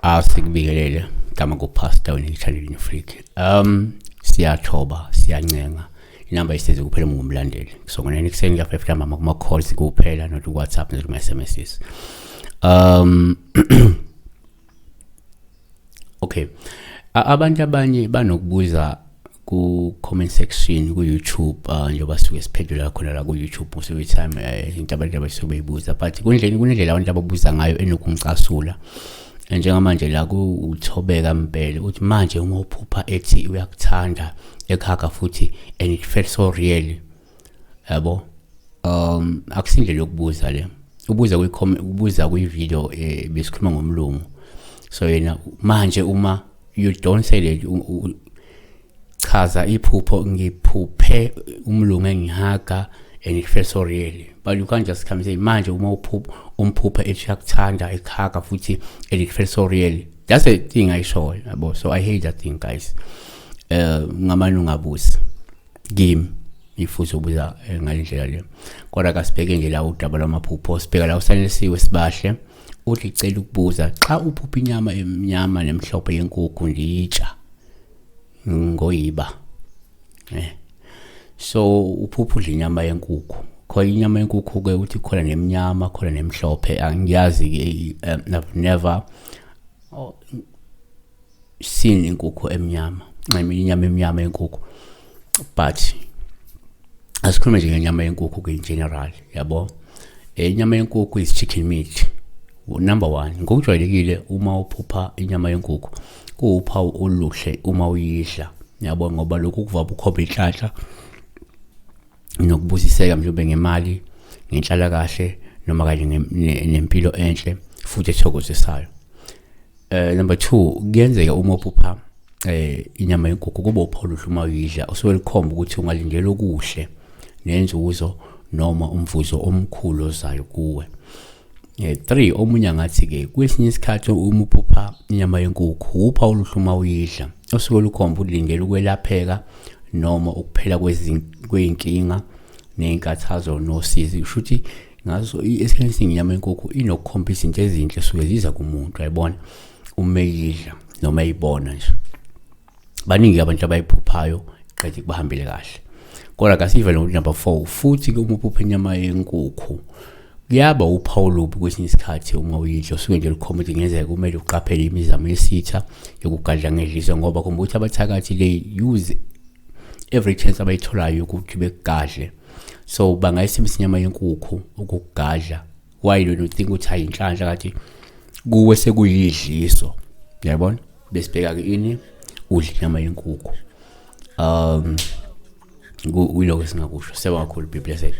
Asikubingelele gama kuPastor Wena Freak. Siyathoba, siyancenga. Inamba iseze kuphela ngumlandeli. So ngona ekuseni ka 5 ntambama kuma calls kuphela, not WhatsApp, not kuma SMSs. Okay. Abantu abanye banokubuza ku comment section ku YouTube, njengoba sisuke siphendula khona la ku YouTube most of the time, into abantu abasuke beyibuza, but kundlela kunendlela abantu ababuza ngayo enokungicasula. Njengamanje la ku uthobeka mpela uthi manje uma uphupha ethi uyakuthanda, ekhaka futhi, and it felt so real, yabo. Akusindlela yokubuza le. Ubuza kwi ubuza kwi video, besikhuluma ngomlungu, so yena manje uma you don't say that, chaza iphupho, ngiphuphe umlungu engihaga and it felt so real, but you can't just come and say manje uma uphupha umphupha ethi uyakuthanda, ekhaga futhi, and it felt so real. That's the thing ayishoyo, yabo. So I hate that thing, guys. Ngamane ungabuzi kimi ifuthi ubuza ngalendlela le. Kodwa kasibheke nje la udaba lwamaphupho. Sibheka la usanelisiwe sibahle, uthi cela ukubuza, xa uphupha inyama emnyama nemhlophe yenkukhu ndiyitsha ngoyiba, so uphupha udla inyama yenkukhu, khona inyama yenkukhu ke, uthi khona nemnyama, khona nemhlophe. Angiyazi ke, I've never seen inkukhu emnyama, I mean inyama emnyama yenkukhu, but asikhulume nje ngenyama yenkukhu ke in general, yabo. Inyama yenkukhu is chicken meat, number 1. Ngokujwayelekile uma uphupha inyama yenkukhu kuwuphawu oluhle uma uyidla, yabo, ngoba lokhu kuvaba ukhomba inhlanhla nokubusiseka, mhlawumbe ngemali, ngenhlala kahle, noma kanye nempilo enhle futhi ethokozisayo. Number 2, kuyenzeka uma uphupha inyama yenkukhu kube uphawu oluhle uma uyidla, usuke likhomba ukuthi ungalindela okuhle nenzuzo noma umvuzo omkhulu ozayo kuwe. 3, omunye angathi ke kwesinye isikhathi uma uphupha inyama yenkukhu uphawu oluhle uma uyidla, osuke lukhomba ulindele ukwelapheka noma ukuphela kwey'nkinga ney'nkathazo nosizi. Kusho ukuthi ngaso esikhathini esiningi inyama yenkukhu inokukhomba izinto ezinhle suke ziza kumuntu, ayibona uma eyidla noma eyibona nje. Baningi abantu abayiphuphayo qede kubahambele kahle. Kodwa kasivele ngokuthi number 4, futhi ke uma uphupha inyama yenkukhu kuyaba uphawu olubi kwesinye isikhathi uma uyidla, usuke nje lukhomba ukuthi kungenzeka kumele uqaphele imizamo yesitha yokugadla ngedliso, ngoba khumbula ukuthi abathakathi they use every chance abayitholayo ukuthi bekugadle, so bangayisebenzisa inyama yenkukhu ukukugadla while wena uthink ukuthi hayi inhlanhla, kanti kuwe sekuyidliso, uyabona. Besibheka ke ini udla inyama yenkukhu. Kuyiloko esingakusho. Siyabonga kakhulu, be blessed.